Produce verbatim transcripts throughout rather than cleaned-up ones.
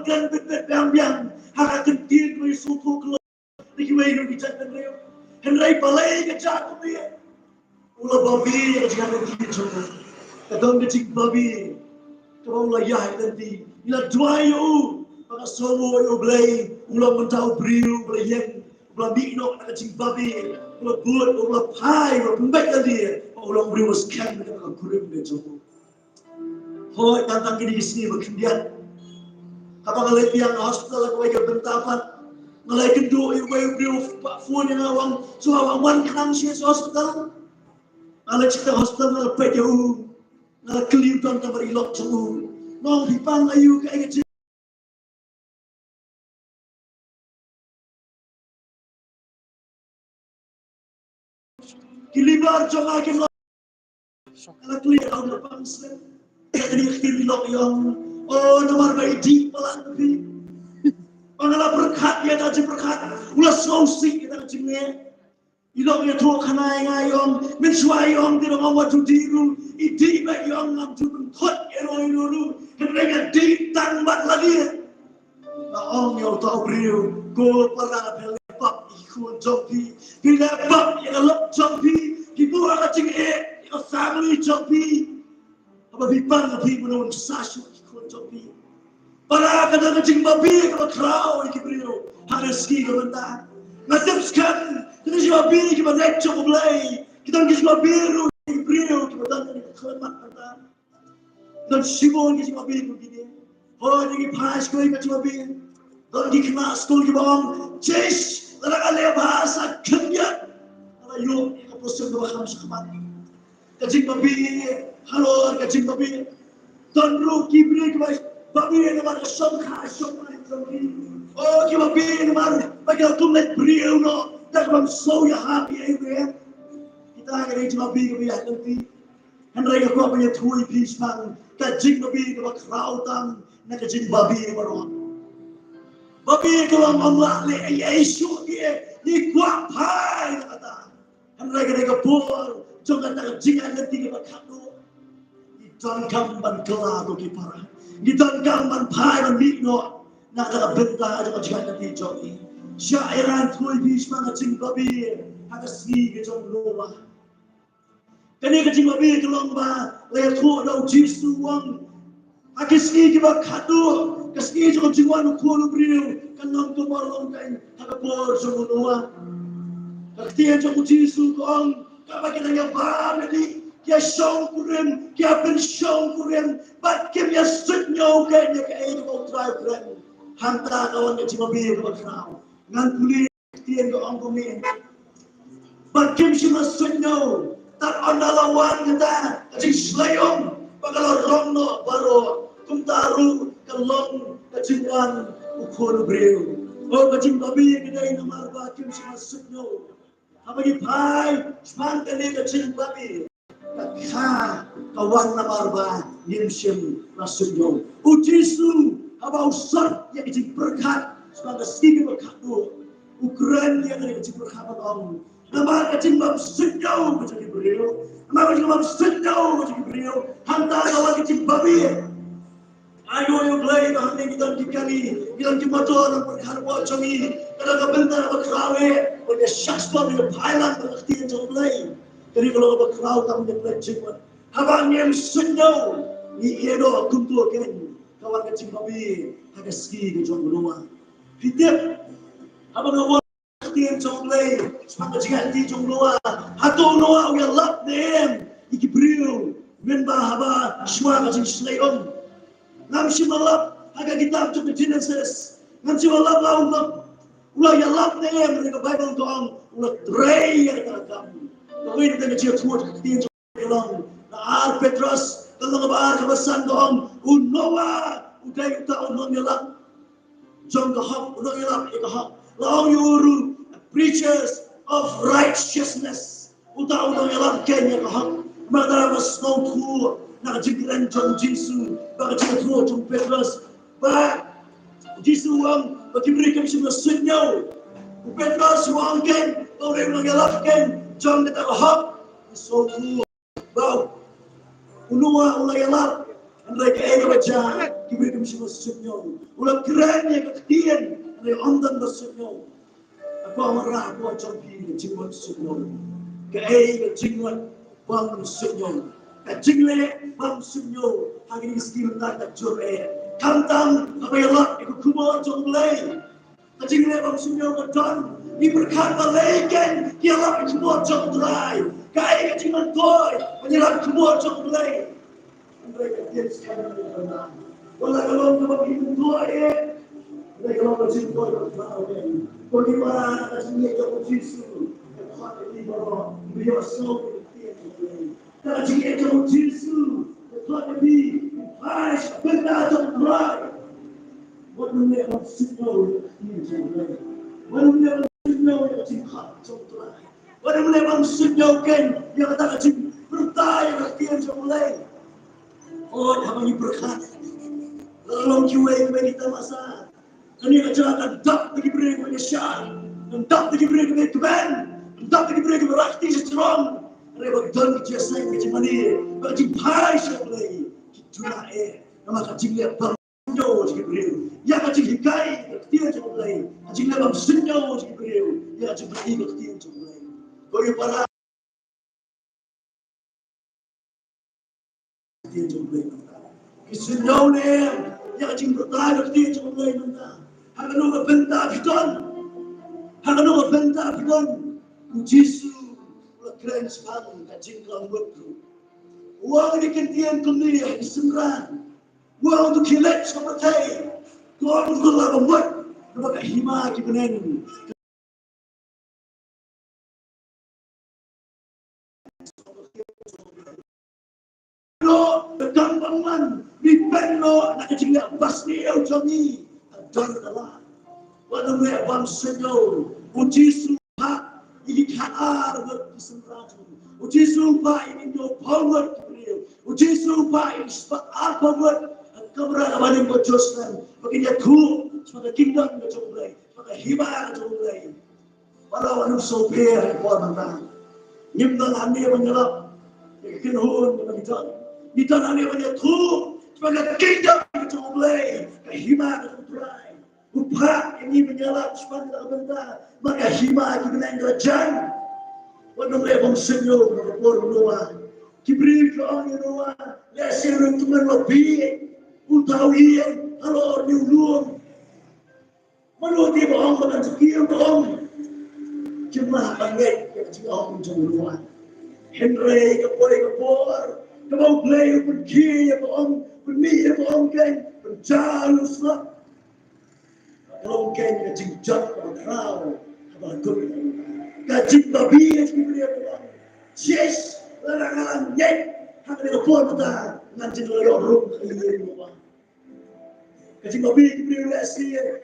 kren bit bit biang biang ha ka ktien kaba ïa sngewthuh kloi na kiwei ruh ki jait bynriew. Hynrei balei ka jia kumne? U la babe ïa ka jingïaid lynti jong u. Ka don ka jingbabe kaba u la ïaid lynti. Ngi la duwai ïa u ba ka sngewbha ïa u Blei, u long mynta u briew uba la ïeng, uba la mih noh na ka jingbabe, uba la bud, uba la phai, uba la pynbeit lade, u long u briew uba skhem na ka kurim ka jong u. Hooid, tang tang kine ki sngi ba khyndiat, haba nga leit biang na hospital ha kawei ka bynta pat, nga la ïakynduh ïa uwei u briew, u phone ïa nga, u ong, shuwa ba wan khnang sha hospital. Nga leit sha hospital, nga la peit ïa u, nga la kylli u don tang ba i lok jong u. Nga ong, phi pang aïu, kaei ka jing Ki liver jong nga kim long. Ka la kylli ïa u, na pang slem. Ka kylli ïa ki lok ïong. Oh, namar ba i dih palat phi. Ba nga la pyrkhat ïa ka jingpyrkhat, u la sngewsih ïa ka jingeh. I lok ïathuh khana ïa nga ïong. Mynshuwa ïong te dang ong wat ju dih ruh. I dih bad ïong ngam ju pynthut ïa ruh ïa ruh. Hynrei nga dih tang bad lade. Nga ong ïa uta u briew, ko para, phi la pap ïa ki khun jong phi, phi la pap ïa ka lok jong phi, phi buh ïa ka jingeh ïa ka family jong phi. Haba phi pang, phi mano un sa shuh ïa ki khun jong phi? Para, ka don ka jingbabe kaba khraw ïa ki briew ha ka sngi ka mynta. Nga tip skhem ka don ka jingbabe kiba rit jong U Blei, ka don ka jingbabe ruh ïa ki briew kiba don ha ka khyllipmat mynta. Don shibun ki jingbabe kum kine. Hooid, ngi phai sha kawei ka jingbabe. Don ki khynnah skul kiba ong, jish, lada nga leh bha sa khyndiat, nga la ïoh ïa ka position kaba kham shakhmat. Ka jingbabe halor ka jingbabe. Don ruh ki briew kiba babe namar ka shongkha shongmai jong ki. Oh, ki babe namar ba ki la kum leit briew noh da kaba ym sngewsih ïa ha ïa i. Kita ki dei jingbabe kiba ïaid lynti. Hynrei nga kwah ban ïathuh ïa phi shaphang ka jingbabe kaba khraw tam na ka jingbabe baroh. Babe kaba ym lah leh ei ei shuh, ngi kwah phai na kata. Hynrei ka dei ka por jong kata ka jingïaid lynti kaba khatduh. Ngi donkam ban kylla, ko ki para. Ngi donkam ban phai ban mih noh na kata ka bynta jong ka jingïaid lynti jong ngi. Sha ïa nga ïathuh ïa phi shaphang ka jingbabe ha ka sngi ka jong u Noah. Kane ka jingbabe ka long ba la ïathuh da u Jisu, u ong, ha ki sngi kiba khatduh, ka sngi jong ka jingwan u Khun u Briew, kan long kumba long kein ha ka por jong u Noah. Ka ktien jong u Jisu ka ong, kaba ki dang ïa bam ïa ki, ki ïa shong kurim, ki ïa pynshong kurim, bad kim ïa suidñiew kein ïa kaei kaba U Trai u kren. Hangta ka wan ka jingbabe kaba khraw. Ngan pule. Ktien ka ong kumne. Bad kim shym la suidñiew, tad ynda la wan kata ka jingshlei um ba ka la rong noh baroh. Kumta ruh ka long ka jingwan u Khun u Briew. Oh, ka jingbabe ka dei namar ba kim shym la suidñiew. Haba ngi phai shaphang kane ka jingbabe, ka kha ka wan namar ba ngim shym la suidñiew. U Jisu haba u sot ïa ka jingpyrkhat shaphang ka sngi kaba khatduh, u kren ïa ka jingpyrkhat ba ong, namar ka jingbym suidñiew ka jong ki briew, namar ka jingbym suidñiew ka jong ki briew, hangta ka wan ka jingbabe. Ai nguh ïa U Blei ba hangne ngi don ki kali, ngi don ki motor, ngi pyrkhat bor jong ngi. Ka don ka bynta kaba khraw eh ban ïa shah spah, ban ïa phai lang bad ka ktien jong U Blei. Kane ka long kaba khraw tang ban ïa pynleit jingmut. Haba ngim suidñiew, ngi ïeh noh kumto kein, ka wan ka jingbabe ha ka sngi ka jong u Noah. Phi tip, haba nga wan ktien jong U Blei shaphang ka jingïaid lynti jong u Noah, hato u Noah u ïalap ne em ïa ki briew mynba haba shuwa ka jingshlei um? Ngam shym la lap ha ka kitab jong ka Genesis. Ngam shym la lap la u Noah u la ïalap ne em, hynrei ka Baibl ka ong u la trei ïa kata ka kam. Kawei na ka jingïathuh ka ktien jong ka long na Ar Petros, ka lynnong kaba ar, kaba san, ka ong, u Noah u dei uta u nongïalap jong ka hok, u nongïalap ïa ka hok. La ong ïa u ruh, preachers of righteousness. Uta u nongïalap kein ïa ka hok. Namar kata ba sngewthuh na ka jingkren jong u Jisu bad ka jingïathuh jong u Petros, ba u Jisu u ong ba ki briew kim shym la suidñiew. U Petros u ong kein ba u dei u nongïalap kein jong kata ka hok. Sngewthuh. Ba u Noah u la ïalap, hynrei kaei kaba jia? ki briew kim shym la suidñiew. U la kren ïa ka ktien, hynrei ym don ba suidñiew. Ka kong Marah, ka jong phi ka jingmut suidñiew. Kaei ka jingmut bym suidñiew? Ka jingleh bym suidñiew ha kine ki sngi mynta ka jur eh. Khamtam haba ïalap ïa ka khubor jong U Blei. Ka jingleh bym suidñiew ka don. Ngi pyrkhat balei kein ki ïalap ïa ka khubor jong U Blei. Kaei ka jingmyntoi ban ïalap ïa ka khubor jong U Blei? Hynrei ka ktien skhem ka ong, wat la ka long kaba ki myntoi eh, hynrei ka long ka jingmyntoi kaba khraw eh. Ko ngi wanrah ka jingngeit ïa U Jisu, ka khot ïa ngi baroh, ngi ïohsngew ïa ka ktien jong U Blei. Ka jingngeit ïa U Jisu ka khot ïa ngi, ngi phai sha bynta jong U Blei. Wat nym leh ban suidñiew ïa ka ktien jong U Blei. Wat nym leh ban suidñiew ïa ka jingkhot jong U Blei. Wat nym leh ban suidñiew kein ïa kata ka jingpyrta ïa ka ktien jong U Blei. Hooid, haba ngi pyrkhat, la long kiwei kiba ïa ki tamasa. Kane ka jaka kan dap da ki briew kiba ïa shah, kan dap da ki briew kiba ïa kmen, kan dap da ki briew kiba rah kti sha jrong. Hynrei ba don ka jingseng, ka jingmane, ka jingphai sha U Blei, ki duwai eh. Namar ka jingleh bym suidñiew jong ki briew ïa ka jinghikai ka ktien jong U Blei, ka jingleh bym suidñiew jong ki briew ïa ka jinghikai ka ktien jong U Blei. Ko ïa para, ktien jong U Blei mynta, ki suidñiew ne ïa ka jingpyrta ka ktien jong U Blei mynta? Ha kano ka bynta phi don? Ha kano ka bynta phi don? U Jisu u la kren shaphang ka jingklam mut ruh. U ong ïa ki ktien kumne ha ki synran. Well, to kill it, so what they, God will love a what? Namar ka hima ki bneng. Lo, ka kam bangman, ngi pynlo na ka jingleh basniew jong ngi. Ka don ka la. Wat nym leh ban suidñiew. U Jisu phah ïa ki khatar ngut ki synran jong u. U Jisu phah ïa ki hynñiewphew ngut ki briew. U Jisu phah ïa ki spah arphew ngut ha ka kamra kaba nyngkong ha Jerusalem, ba kin ïathuh shaphang ka kingdom ka jong U Blei, shaphang ka hima ka jong U Blei. Para, wat nym sngewbha ha ka por mynta. Ngim don hangne ban ïalap ïa ka kynhun kaba ngi don. Ngi don hangne ban ïathuh shaphang ka kingdom ka jong U Blei, ka hima ka jong U Trai. U phah ïa ngi ban ïalap shaphang kata ka bynta, namar ka hima ki bneng ka la jan. Wat nym leh ban suidñiew kum ha ka por u Noah. Ki briew ki ong ïa u Noah, lehse u nongtymmen u la bieit, u thaw ïing halor une u lum. Mano te ba ong ba kan shu kiew, ba ong? Kim lah ban ngeit ïa ka jingong jong u Noah. Hynrei ka poi ka por kaba U Blei u pynkhie ïa ka ong, pynmih ïa ka ong kein, pynjah u slap. Ka long kein ka jingjot kaba khraw kaba la kut. Ka jingbabe ïa ki briew ka long. Shish, lada nga la ngeit ha kane ka por mynta, ngan jin la ïoh rung ha ïing u Noah. Ka jingbabe ki briew lehse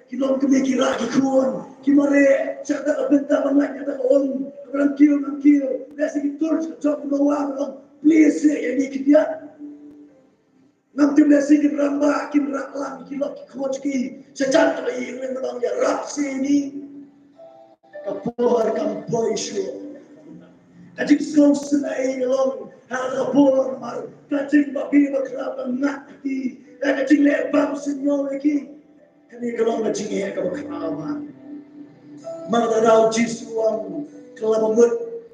ki long kmie ki rah ki khun, ki mareh sha kata ka bynta ban lait ïa kata ka um kaba nang kiew nang kiew. Lehse ki tur sha ka jong u Noah, ka long, please, ïa ngi khyndiat. Ngam tip lehse kin rangbah, kin rangbah lang ki lok ki khun ki. Sha jan ka ïing lem, ka long, ïarap seh ïa ngi. Ka por kam poi shuh. Ka jingsngewsynei ka long ha ka por namar ka jingbabe bakhraw ka ngat ha ki, ka jingleh bymsuidñiew ïa ki. Kane ka long ka jingeh kaba khraw bha. Namar kata U Jisu u ong, khlem mut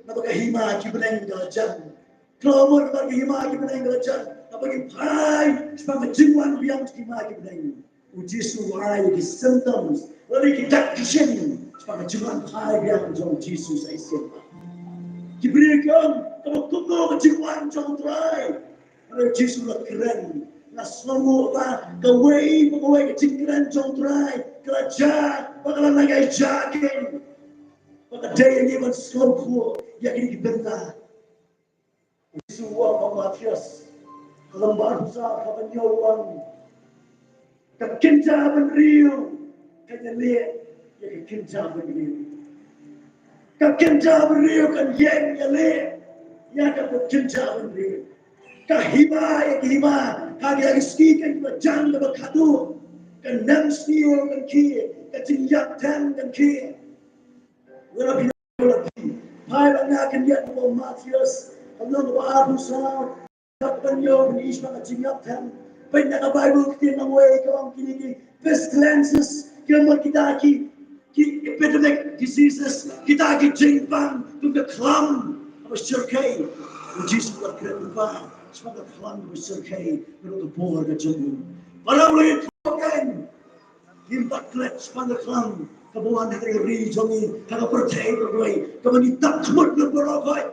naba ka hima ki bneng ka la jan. Khlem mut naba ka hima ki bneng ka la jan, naba ki phai shaphang ka jingwan biang jong ka hima ki bneng. U Jisu u ai ki symptoms, lane ki dak ki shin shaphang ka jingwan phai biang jong U Jisu sa shisien. Ki briew ki ong, kaba kumno ka jingwan jong U Trai? Hynrei U Jisu u la kren, nga sngewnguh ba kawei pa kawei ka jingkren jong U Trai ka la jia, ba ka la nang ïaid jia kein. Ba ka dei ïa ngi ban sngewthuh ïa kine ki bynta. U Jisu u ong ha u Mathaios, ka lynnong ba arphew saw, ka hynñiew, u ong, ka kynja bynriew kan ïaleh ïa ka kynja bynriew. Ka kynja bynriew kan ïeng ïaleh ïa ka kynja bynriew. Ka hima ïa ka hima, ka ïa ka sngi kan ba jan ba khadduh. Ka nemsniew kan khie, ka jingïap them kan khie. Wala phi, wala phi. Phai bad nga khyndiat ha u Mathaios, ka lynnong ba arphew saw, dkhot ba hynñiew, ban ïohi shaphang ka jingïap them. Peit na ka Bible, ktien nongwei ka ong kine ki pestilences, ki mut kita ki, ki epidemic diseases, kita ki jingpang, kum ka khlam kaba shyrkhei. U Jisu u la kren lypa shaphang ka khlam kaba shyrkhei naduh ka por ka jong u. Para u la ïathuh kein, ngim pat klet shaphang ka khlam kaba wan ha ka ri jong ngi, ha ka pyrthei baroh kawei, kaba ngi tap khmut na baroh kawei.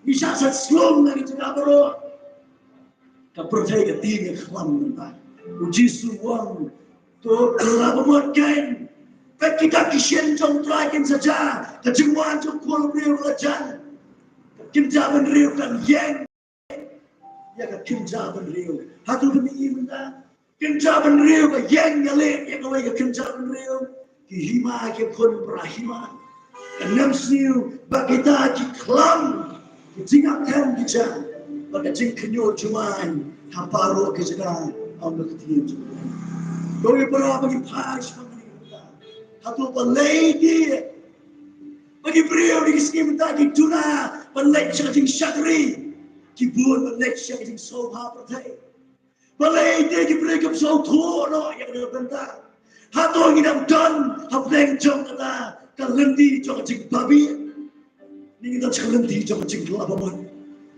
Ngi shah sat slung na ki jaka baroh. Ka pyrthei ka tieng ïa ka khlam mynta. U Jisu u ong, to, to la ba mut kein. Peit kita ki shin jong U Trai kin sa jia. Ka jingwan jong U Khun u briew la jan. Ka kynja bynriew kan ïeng ïa ka kynja bynriew. Hato phi i mynta? Kynja bynriew ka ïeng ïaleh ïa kawei ka kynja bynriew. Ki hima ki khun para hima. Ka nemsniew ba kita ki khlam, ki jingap them ki jia, ba ka jingkhynñiuh jumai ha baroh ki jaka. Ong ka ktien jong U Blei. Ko ki para ba ngi phai shaphang kane ka bynta, hato balei te ba ki briew ha kine ki sngi mynta ki duna ban leit sha ka jingshakri, ki bun ban leit sha ka jingsngewbha pyrthei? Balei te ki briew kim sngewthuh noh ïa kane ka bynta? Hato ngin ym don hapdeng jong kata ka lynti jong ka jingbabieit? Ngin don sha ka lynti jong ka jingkylla bamut.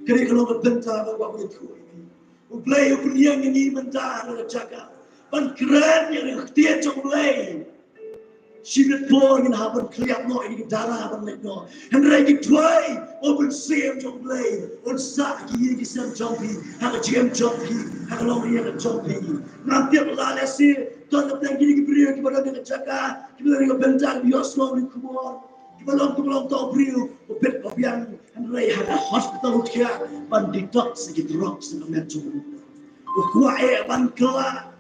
Kane ka long ka bynta ba kwah ban ïathuh ïa ngi. U Blei u pynïeng ïa ngi mynta ha kane ka jaka ban kren ïa ka ktien jong U Blei. Shi miet por ngin hap ban khlem noh ïa ki dara ban leit noh. Hynrei ki duwai, o Mynsiem jong U Blei un sah ha ki ïing ki sem jong phi, ha ka jingim jong phi, ha ka longïing ka jong phi. Ngam tip la lehse don hapdeng kine ki briew kiba don ha ka jaka, kiba don ha ka bynta, kiba ïohsngew ïa ka khubor, kiba long, kiba long tang u briew u bit u biang, hynrei ha ka hospital u thiah ban detox ïa ki drugs na ka met jong u. U kwah eh ban kylla,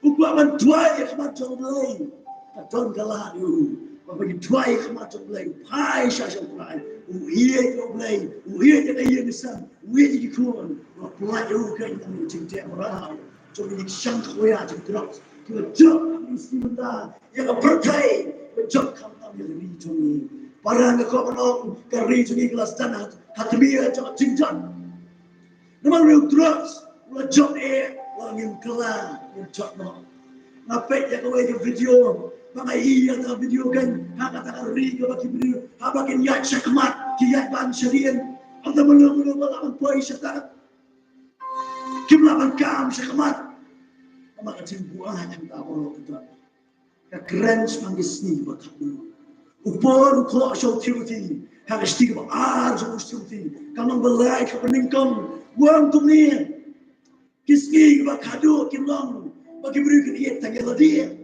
u kwah ban duwai ha khmat jong U Blei. Ka don ka lad ïa u ba, ba ki duwai ha khmat jong U Blei, u phai sha, sha U Trai, u ïeit ïa U Blei, u ïeit ïa ka ïing ka sem, u ïeit ïa ki khun. Ba pynlait ïa u kein na ka jingteh mraw jong ki jingshang khwaya jong ki drugs kiba jop ha kine ki sngi mynta ïa ka pyrthei, ba jop khamtam ïa ka ri jong ngi. Para, nga kwah ban ong, ka ri jong ngi ka la sdang ha, ha tmier jong ka jingjot. Namar u drugs u la jop eh, u la ngim kylla, ngim jop noh. Nga peit ïa kawei ka video, ba nga ïohi ïa ka video kein, ha kata ka ri kaba ki briew haba kin ïaid shakhmat ki ïaid ban sha dien. Ym da mano mano ba lah ban poi shata. Kim lah ban kam shakhmat. Namar ka jingbuaid hangta baroh kata. Ka kren shaphang ki sngi ba khadduh. U Paul u thoh sha u Timothi ha ka shithi kaba ar jong u Timothi, ka lynnong ba lai, ka banyngkong, u ong kumne: ki sngi ba khadduh kin long ba ki briew kin ïeit tang ïa lade.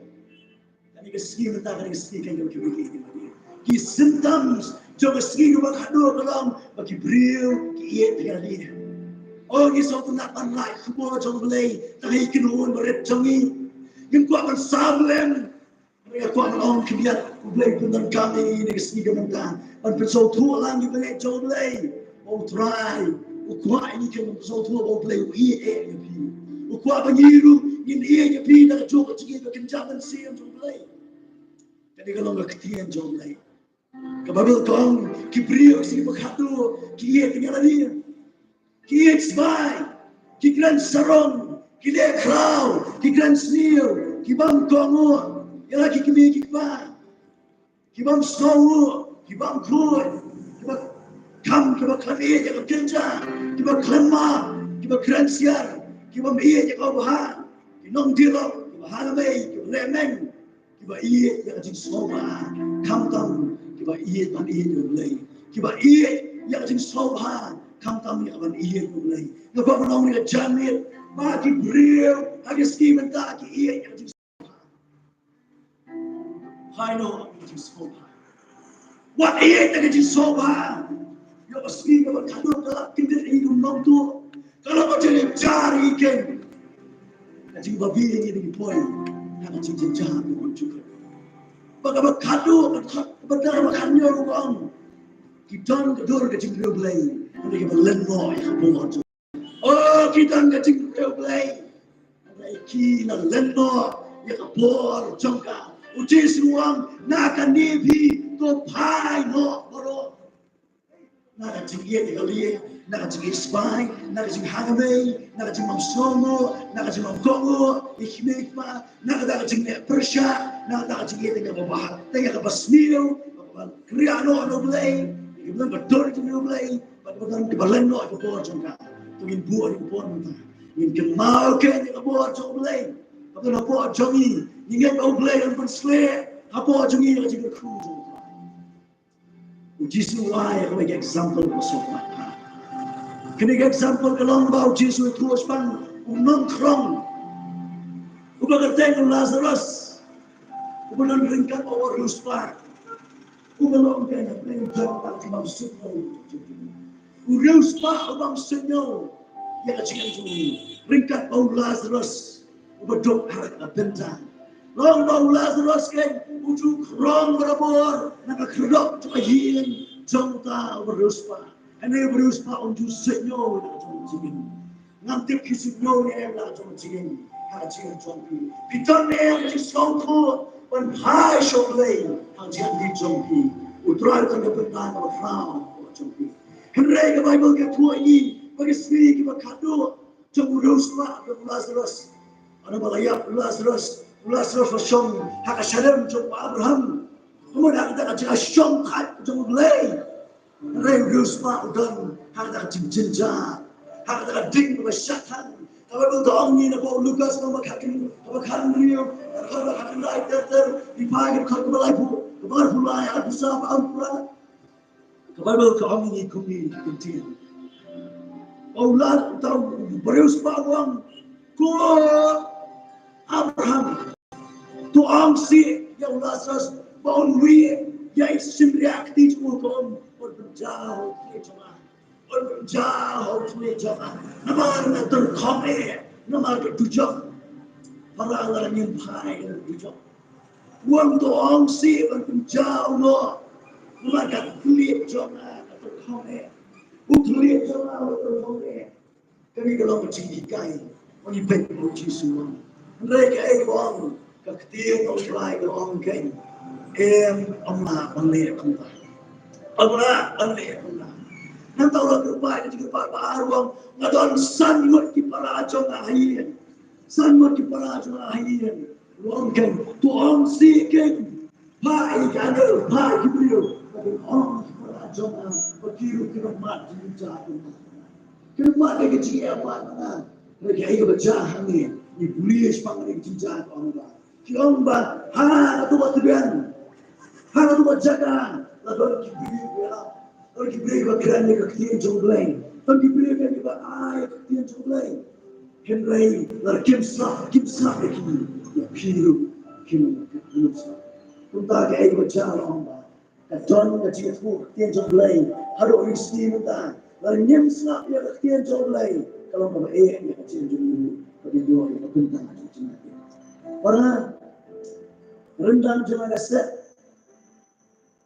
Kane ka sngi mynta, kane ka sngi kaba ki briew ki ïeit tang ïa lade. Ki symptoms jong ka sngi kaba khadduh ka long ba ki briew ki ïeit tang ïa lade. O ngi sngewtynnat ban lait khubor jong U Blei tang ha ki kynhun barit jong ngi. Ngim kwah ban saw lem. Nga kwah ban ong khyndiat, U Blei u pyndonkam ïa ngi ha ka sngi kaba mynta ban pynsngewthuh lang ïa ki bangeit jong U Blei ba U Trai u kwah ïa ngi kin pynsngewthuh ba U Blei u ïeit ïa phi. U kwah ba ngi ruh ngin ïeit ïa phi da kajuh ka jingïeit ka kynja mynsiem jong U Blei. Kane ka long ka ktien jong U Blei. Ka Baibl ka ong, ki briew ha ka sngi ba khadduh ki ïeit ïa lade. Ki ïeit sbai, ki kren sarong, ki leh khraw, ki kren sniew, ki bam kohnguh ïa la ki kmie ki kpa, ki bam sngewnguh, ki bam khuid, kiba kham, kiba khlem ïeit ïa ka kynja, kiba khlem map, kiba kren siar, ki bym ïeit ïa ka bha, ki nongdie lok, kiba ha la mei, kiba leh meng, kiba ïeit ïa ka jingsngewbha khamtam kiba ïeit ban ïeit ïa U Blei, kiba ïeit ïa ka jingsngewbha khamtam ïa ka ban ïeit ïa U Blei. Nga kwah ban ong ïa ka janmiet ba ki briew ha ka sngi mynta ki ïeit ïa ka jingsngewbha. Phai noh ïa ka jingsngewbha. Wat ïeit ïa ka jingsngewbha. Ïa ka sngi kaba khadduh ka la kyndit ïa ngi kum nongtuh. Ka la ba jynjar ïa ngi kein. Ka jingbabe ïa ngi da ngi poi ha ka jingjynjar ka ban jukut. Ba kaba khadduh, kaba khadduh, kaba khadduh ka ong, ki don ka dur ka jingriewblei, hynrei kiba lyngngoh ïa ka bor jong ka. O, ki don ka jingriewblei, hynrei ki la lyngngoh ïa ka bor jong ka. U Jisu u ong, na kane phi to phai noh baroh. Na ka jingïeit ïa ka lieng, Na ka jingïeit spah, na ka jinghangne, na ka jingbym sngewnguh, na ka jingbym kohnguh ïa ki kmie ki kpa, na kata ka jingleh pyrshah, na kata ka jingleh tang ïa kaba, tang ïa kaba sniew, kaba kyrïah noh na U Blei, ïa kaba don ka dur jong U Blei, bad kaba don kaba leh noh ïa ka bor jong ka. To ngin buh ïa ka bor mynta. Ngin kynmaw kein ïa ka bor jong U Blei. Kaba don hapoh jong ngi, ngin ngeit ba U Blei un pynsleh hapoh jong ngi ïa ka jingkyrkhu jong U Trai. U Jisu u ai ïa kawei ka example ba sngewbha. Kane ka example ka long ba U Jisu u ïathuh shaphang u nongkhrong uba kyrteng u Lazarus, uba don ryngkat bad u riewspah. Uba long kein hapdeng jong ka jingim suk. U riewspah u bym sngew ïa ka jingim jong u, ryngkat bad u Lazarus uba duk ha ka bynta. Long ba u Lazarus kein u ju khrong barabor na ka khyrdop jong ka ïing jong uta u riewspah. Hynrei u riewspah um ju sngew ïa ka jingim. Ngam tip phi sngew ne em la jong ka jingim, ha ka jingim jong phi. Phi don ne em ka jingsngewthuh ban phai sha U Blei ha ka jingim jong phi. U Trai u don ka bynta kaba khraw jong phi. Hynrei ka Baibl ka ïathuh ïa ngi ba ki sngi kiba khadduh jong u riewspah, jong u Lazarus. Haba la ïap u Lazarus, u Lazarus la shong ha ka shadem jong u Abraham. Kumno ha kata ka jingshongthait jong U Blei. Hynrei u riewspah u don ha kata ka jingjynjar, ha kata ka ding kaba shah than. Ka Baibl ka ong ïa ngi na ka bok u Lukas lynnong ba khatkhyndai, kaba khatkhyndai, kaba khatkhyndai ter ter, ngi phai ki dkhot kaba laiphew, kaba arphew lai, arphew saw, arphew phra. Ka Baibl ka ong ïa ngi kumne, ki ktien. Ba u Lazarus, uta u riewspah u ong, ko Abraham, to ong seh ïa u Lazarus ba un wieh ïa i shynriah kti jong u, ko, un pynjaw ha u khlieh jong nga. Un pynjaw ha u khlieh jong nga. Namar nga tyrkhong eh, namar ka dujok. Para lada ngim phai ka dujok. U ong to ong seh ban pynjaw noh. Namar ka khlieh jong nga ka tyrkhong eh. U khlieh jong nga u tyrkhong eh. Kane ka long ka jinghikai ba ngi peit ba u Jisu u ong. Hynrei kaei kaba ong ka ktien U Trai ka ong kein, em, ym lah ban leh kumta. Ym lah ban leh kumta. Nangta u la kyrpad ka jingkyrpad ba ar, u ong, nga don san ngut ki para jong nga ha ïing. San ngut ki para jong nga ha ïing. U ong kein, to ong seh kein. Phah ïa ki angel, phah ïa ki briew, ba kin ong ïa ki para jong nga ba ki ruh kin ym mad jingïaid jingïaid. Kin ym mad ïa ka jingïaid jingïaid. Hynrei kaei kaba jia hangne, ngi pule shaphang kane ka jingjia, ka ong ba, ki ong ba ha katu ka tbian, ha katu ka jaka la don ki briew ba ïarap. Don ki briew ba kren ïa ka ktien jong U Blei. Don ki briew ba ai ïa ka ktien jong U Blei. Hynrei lada kim sngap, kim sngap ïa ki, ïa phi ruh kim, kim sngap. Kumta kaei kaba jia, la ong ba ka don ka jingïathuh ka ktien jong U Blei haduh ri sngi mynta. Lada ngim sngap ïa ka ktien jong U Blei, ka long kaba eh ïa ka jingim jong ngi ruh, ka ïoh ïa ka bynta ka jong ngi. Para, ryndang jong nga ka seh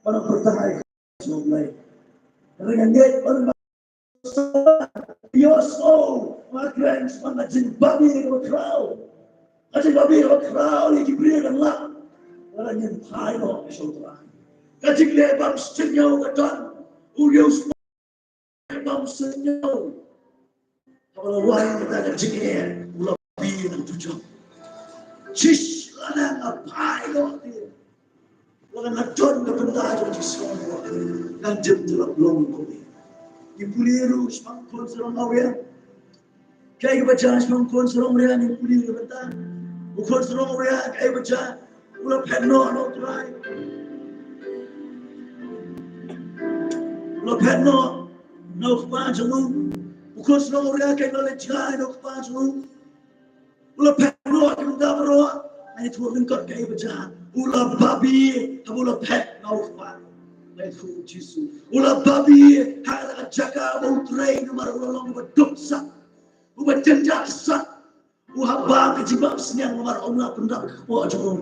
ban pyrta ïa ka jong U Blei. Hynrei nga ngeit ban ïohsngew, nga kren shaphang ka jingbabe kaba khraw. Ka jingbabe kaba khraw ïa ki briew kan lap lada ngin phai noh sha U Trai. Ka jingleh bymsngew ka don. U riewspah bymsngew. Haba la wan kata ka jingeh, u la babe na ka dujok. Shish, lada nga phai noh te, lada nga don ka bynta jong ka jingsngewnguh, ngan jem jyllop long kumne. Ngi pule ruh shaphang u khun sarong Awria. Kaei kaba jia shaphang u khun sarong Awria, ngi pule ruh mynta. U khun sarong Awria, kaei kaba jia? U la phet noh na U Trai. U la phet noh na u kpa jong u. U khun sarong Awria, kaei u la leh jngai na u kpa jong u. U la phet noh ki bynta baroh. Ngi ïathuh lyngkot kaei ba jia. U la babe haba u la phet na u kpa. Ngi ïathuh Jisu. U la babe ha ka jaka ba u trei namar u la long uba duk sah, uba jynjar sah. U hap bam ka jingbam sniang namar ym lah pynrap ka kpoh jong u.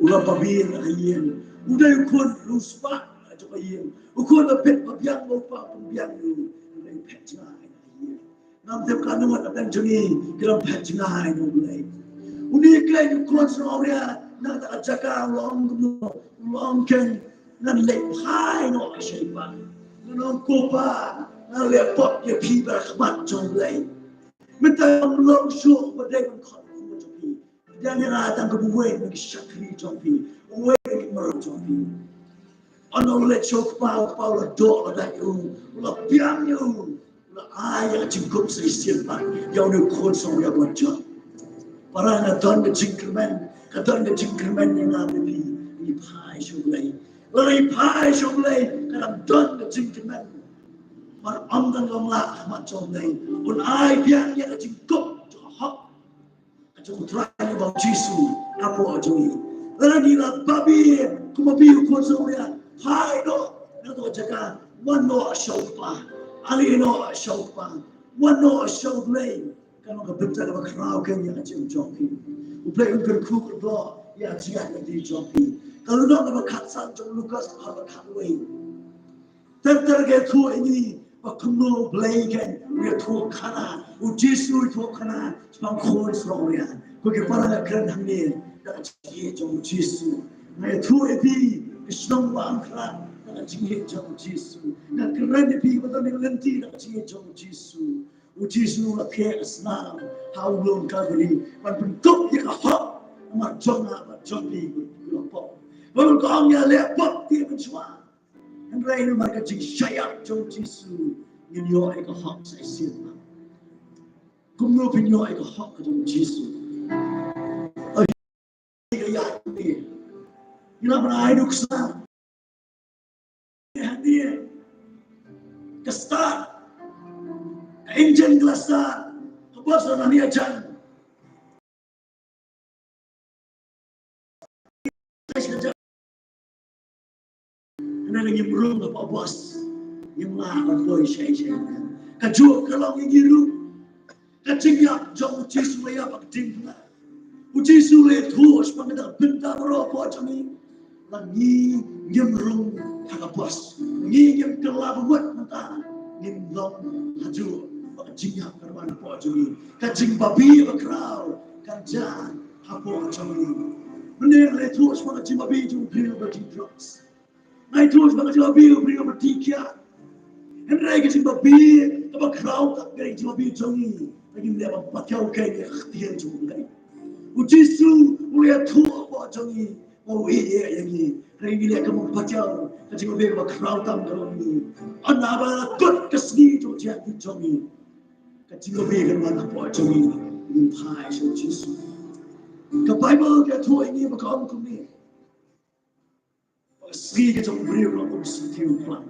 U la babe na ka ïing. U dei u khun riewspah jong ka ïing. U khun ba phet ba biang ba u kpa u pynbiang ïa u. U dei u phet jngai na ka ïing. Ngam tip katno ngut hapdeng jong ngi ki dang phet jngai na U Blei. Une u khun sarong Awria na kata ka jaka u la ong kumno, u la ong kein, ngan leit phai noh sha i Pa. Ngan ong ko Pa, Nga leh pop ïa phi bad ka khmat jong U Blei. Mynta ngam long shuh ba dei ban khot khun jong phi. Pdiang ïa nga tang kum uwei na ki shakri jong phi, uwei na ki mraw jong phi. Haba u la leit sha u kpa, u kpa u la doh lada ïa u, u la biang ïa u, u la ai ïa ka jingkup sa shisien pat ïa une u khun sawriat ba jot. Para, nga don ka jingkyrmen, ka don ka jingkyrmen ïa nga bad phi, ngi phai sha U Blei. Lada ngi phai sha U Blei, ka dang don ka jingkyrmen. Mar ym don long la ha khmat jong U Blei, un ai biang ïa ka jingkup jong ka hok ka jong U Trai bad U Jisu hapoh jong ngi. Lada ngi la babe kum u babe u khun sawriat, phai noh na kato ka jaka, wan noh sha u kpa, ale noh sha u kpa, wan noh sha U Blei. Ka long ka bynta kaba khraw kein ïa ka jingim jong phi. U Blei un kyrkhu kyrdoh ïa ka jingïaid lynti jong phi. Ka lynnong kaba khatsan jong u Lukas, kaba khatwei. Ter ter ki ïathuh ïa ngi ba kumno U Blei kein u ïathuhkhana, U Jisu u ïathuhkhana shaphang khun sawriat. Ko ki para, nga kren hangne da ka jingïeit jong U Jisu. Nga ïathuh ïa phi ka shnong Wahangkhlad da ka jingïeit jong U Jisu. Nga kren ïa phi ba don ïa ka lynti da ka jingïeit jong U Jisu. U Jisu u la khreh ka snam ha u lum Kalbari ban pynkup ïa ka hok namar jong nga bad jong phi, ko ki para. Ba u ong ïa leh pop ïa mynshuwa. Hynrei namar ka jingshah ïap jong U Jisu ngin ïoh ïa ka hok sa shisien. Kumno phin ïoh ïa ka hok ka jong U Jisu? Ka ïa ngi, ngi la ban ai nuksa. Hangne ka start, ka engine ka la start, ka bus la nangne jan. Hynrei ngim rung hapoh bus, ngim lah ban poi shai shai. Kajuh ka long ïa ngi ruh. Ka jingïap jong U Jisu la ïap ha ka diengphna. U Jisu u la ïathuh shaphang kata ka bynta baroh hapoh jong ngi. Lada ngi ngim rung ha ka bus, ngi ngim kylla bamut mynta, ngin long hajuh ba ka jingïap kan wan hapoh jong ngi. Ka jingbabe bakhraw kan jan hapoh jong ngi. Mynne nga la ïathuh shaphang ka jingbabe jong u briew ba die drugs. Nga ïathuh shaphang ka jingbabe u briew ba die khiah. Hynrei ka jingbabe kaba khraw tam ka dei ka jingbabe jong ngi, ba ngim leh ban patiaw kein ïa ka ktien jong U Blei. U Jisu u la ïathuh hapoh jong ngi ba u ïeit ïa ngi. Hynrei ngi leh kam patiaw, ka jingbabe kaba khraw tam ka long ngi. Hynda ba la kut ka sngi jong ka jingïaid jong ngi, ka jingbabe kan wan hapoh jong ngi, ngin phai sha U Jisu. Ka Baibl ka ïathuh ïa ngi ba ka ong kumne. Ka sngi ka jong u briew ka long kum u syntiew klang.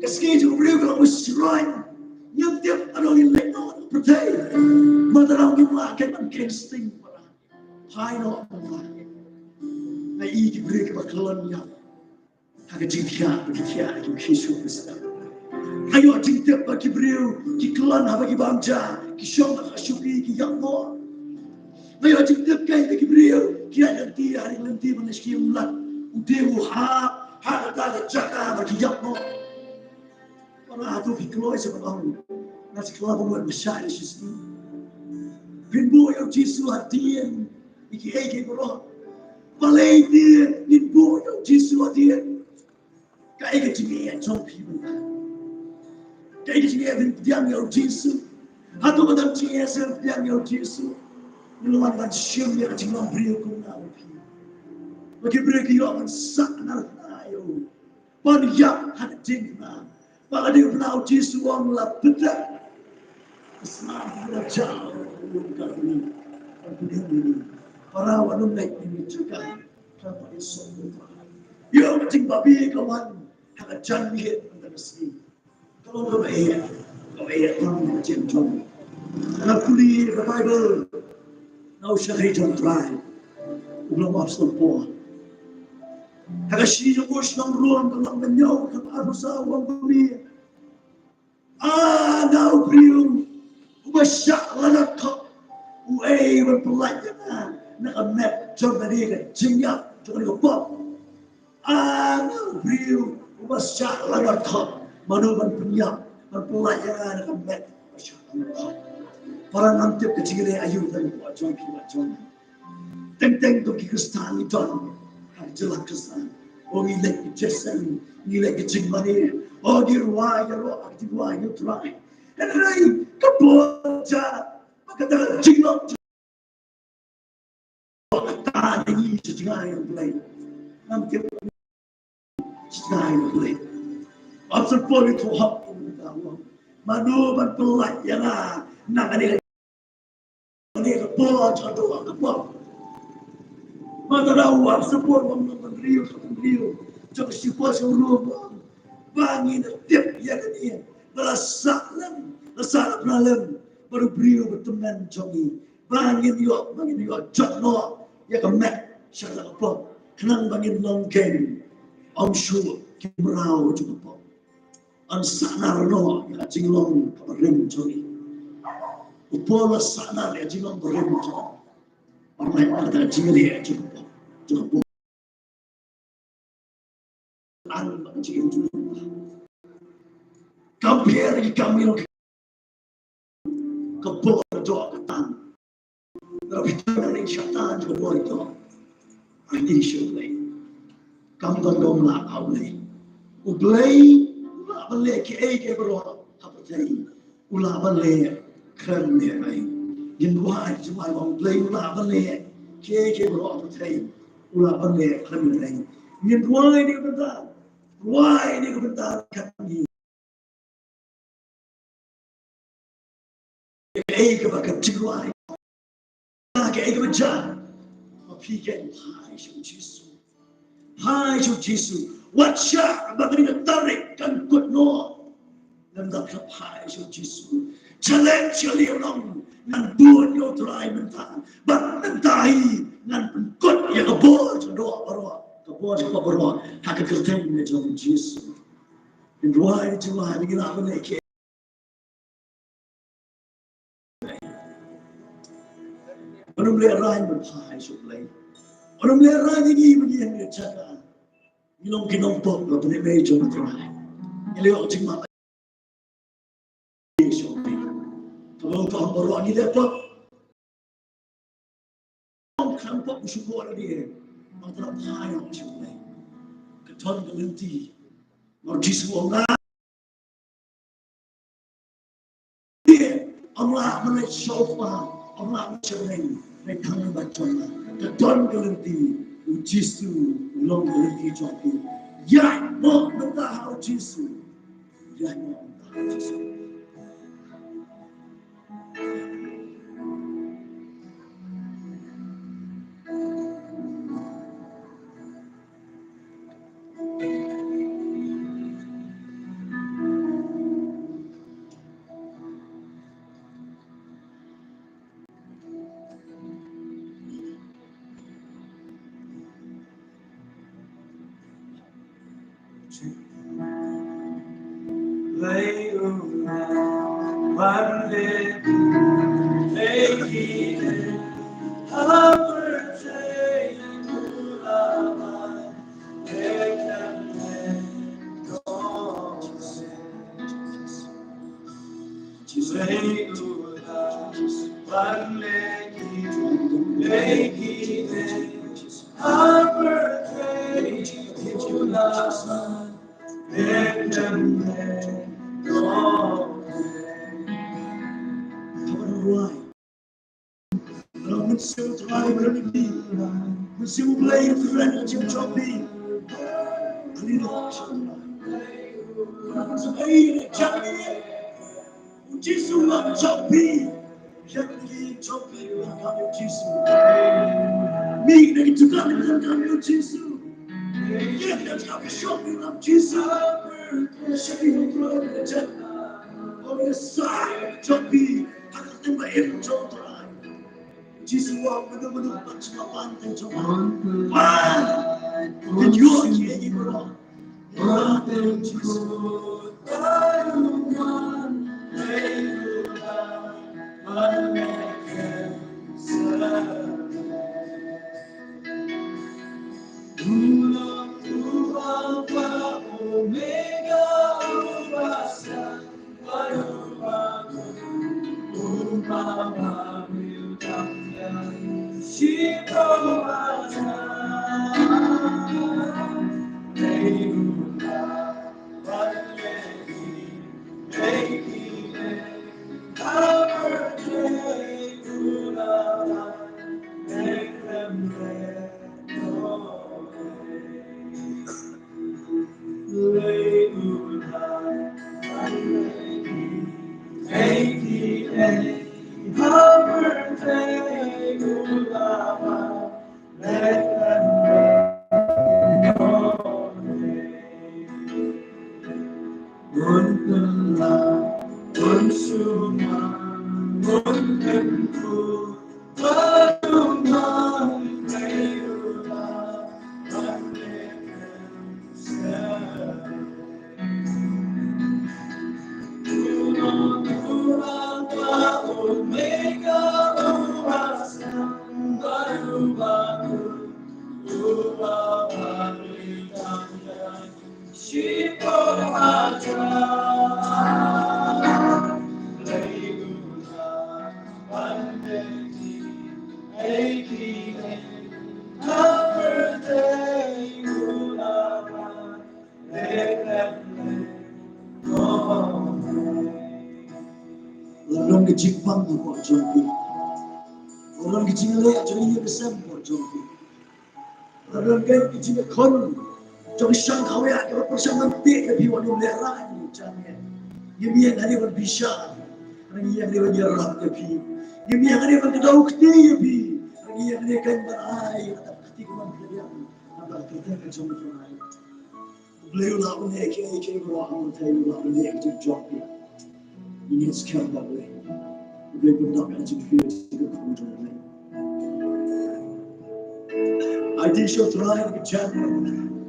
Ka sngi jong u briew ka long kum u shroiñ. Ngim tip ano ngin leit noh na pyrthei. Mynta ngim lah kein ban kheiñ sting para. Phai noh mynta. Nga i ki briew kiba kyllon ïap ha ka jingthiah, ba ki thiah, ki khie shuh ba sdang. Nga ïoh jingtip ba ki briew ki kyllon haba ki bam ja, ki shong ha ka shuki, ki ïap noh. Nga ïoh jingtip kein ba ki briew ki ïaid lynti ha ri lynti ban leit sha ki umlat, u dieng u hap ha kata ka jaka ba ki ïap noh. Para, hato phi kloi sa ban ong, nga sa khlad ban wan ba shah ïa shisngi? Phin buh ïa U Jisu hadien ïa kiei kiei baroh. Balei te ngin buh ïa U Jisu hadien? Kaei ka jingeh jong phi mynta? Kaei ka jingeh phin pdiang ïa U Jisu? Hato ka dang jingeh sa pdiang ïa U Jisu? Ngi la wan ban shim ïa ka jinglong briew kum nga bad phi. Ba ki briew ki ïoh ban sah narphna ïa u, ban ïap ha ka diengphna. Ba ka diengphna U Jisu u ong la pynthut. Ka snam ka la jaw, ka la jaw. Para, wat nym leit na ka jaka kaba ïasuk. Ïoh ka jingbabe ka wan ha ka janmiet mynta ka sngi. Ka long kaba eh, kaba eh tam ka jingeh jong. Nga pule ka Baibl na u shakri jong U Trai, u long u Apostol Paul. Ha ka shithi jong u sha ki nong Rom, ka lynnong ba hynñiew, ka dkhot arphew saw, u ong kumne: A nga u briew uba shah lanot khop, uei uban pynlait ïa nga na ka met jong kane ka jingïap jong kane ka pop? A nga u briew uba shah lanot khop, mano ban pynïap, ban pynlait ïa nga na ka met uba shah lanot khop? Para, ngam tip ka jingïaleh aïu tang hapoh jong phi bad jong nga. Teng teng kum ki Khristan ngi don ha ka jylla Khristan. O, ngi leit ka jingïaseng, ngi leit ka jingmane. O, ngi rwai ïa ka jingrwai ïa U Trai. Hynrei ka por jong, ba ka dang jinglong, ka ta na ngi sha jngai U Blei. Ngam tip sha jngai U Blei. Apostol Paul u ong ha u, mano ban pynlait ïa nga na kane, kane ka por jong ka doh ka pop. Mynta u ap sa por, u ong, u ong, u ong, u ong, u ong, u ong, u ong, u ong, ba ngin tip ïa kane, ba la sah lem, la sah lem, la lem bad u briew ba tymmen jong ngi, ba ngin ïoh, ba ngin ïoh jot noh ïa ka met sha ka pop, khnang ba ngin long kem, ym shuh ki mraw jong ka pop. Yn sahnarno ïa ka jinglong kaba rim jong ngi. U Paul u la sahnar ïa ka jinglong ba rim jong ngi. Ym dei ïa ka jingrieh jong u Paul, jong u Paul. An ba ka jingim jong u. Compare ïa ka kam ïa ka bor doh ka tang. Ngi la phi tang na ring shata jong ka bor doh. Ai, Isha U Blei. Kam don dong la ka U Blei. U Blei u lah ban leh kiei kiei baroh ha pyrthei. U lah ban leh khlem lehrain. Ngin duwai, duwai ba U Blei u lah ban leh kiei kiei baroh ha pyrthei. U lah ban leh khlem lehrain. Ngin duwai ïa ka bynta. Duwai ïa ka bynta ka ngi. Kaei kaba ka jingrwai, kaei kaba jia, ma phi ken phai sha U Jisu. Phai sha U Jisu. Wat shah ba kane ka tarik kan kut noh. Lymda phi phai sha U Jisu, challenge ïa lade ngan bud ïa U Trai mynta. Bad mynta hi ngan pynkut ïa ka bor jong doh baroh, ka bor jong doh baroh ha ka kyrteng jong U Jisu. Ngin duwai, duwai, ngin ïa ban leh kiei. Ngin ym lehrain ban phai sha U Blei. Ngin ym lehrain ïa ngi ban ïeng ïa ka jaka. Ngi long ki nongpop la pynmih jong U Trai. Ngi leh ka jingmap. Kaba u pop baroh ngi leh pop. Ong kham pop u shu bor ïa lade. Ong tang phai ïa U Blei. Ka don ka lynti. Ong Jisu ong nga. Ong lah ban leit sha u Kpa, ong lah ban leit sha U Blei, leit tang ba jong nga. Ka don ka lynti, U Jisu u long ka lynti jong phi. Ïaid noh mynta ha U Jisu. Ïaid noh mynta ha U Jisu. Mynsiem U Trai ba don ha phi. Mynsiem U Blei u kren ha ka jingim jong phi. Haleluya. Ai, jam ni. U Jisu u wan jong phi. Ïa ki jong phi u wan kam ïa U Jisu. Mih na ki dukan u wan kam ïa U Jisu. Ïa ki dukan shop u wan kam ïa U Jisu. Shop u wan kam ïa U Jisu. Ong ïa sa jong phi. Ha ka kyrteng ba im jong U Trai. Jisu u ong, mano mano ban sngewbha ban tang jong nga, ban. Ban ïoh ïa ki baroh. Ban tang Jisu. Lada don ka jingpang ha pdeng jong phi, lada don ka jingleh jong ka ïing ka sem ha pdeng jong phi, lada don ka jingkhon jong ka shang khawai ka pyrshang ban teh ïa phi wat lehrain jong ngi. Ngim ïeng hangne ban bishar, ngim ïeng hangne ban ïarap ïa phi. Ngim ïeng hangne ban kdew kti ïa phi. Ngim ïeng hangne ban ai ïa ka kti ka mon ka liang. Naba ka kyrteng ka jong U Blei u lah ban leh kiei kiei baroh ha ka kyrteng, u lah ban leh ha ka jingim jong phi. Ngin ïa skhem ba U Blei, U Blei u pyndap ïa ka jingpynim jong U Blei. Ai tieng sha U Trai ka jingim.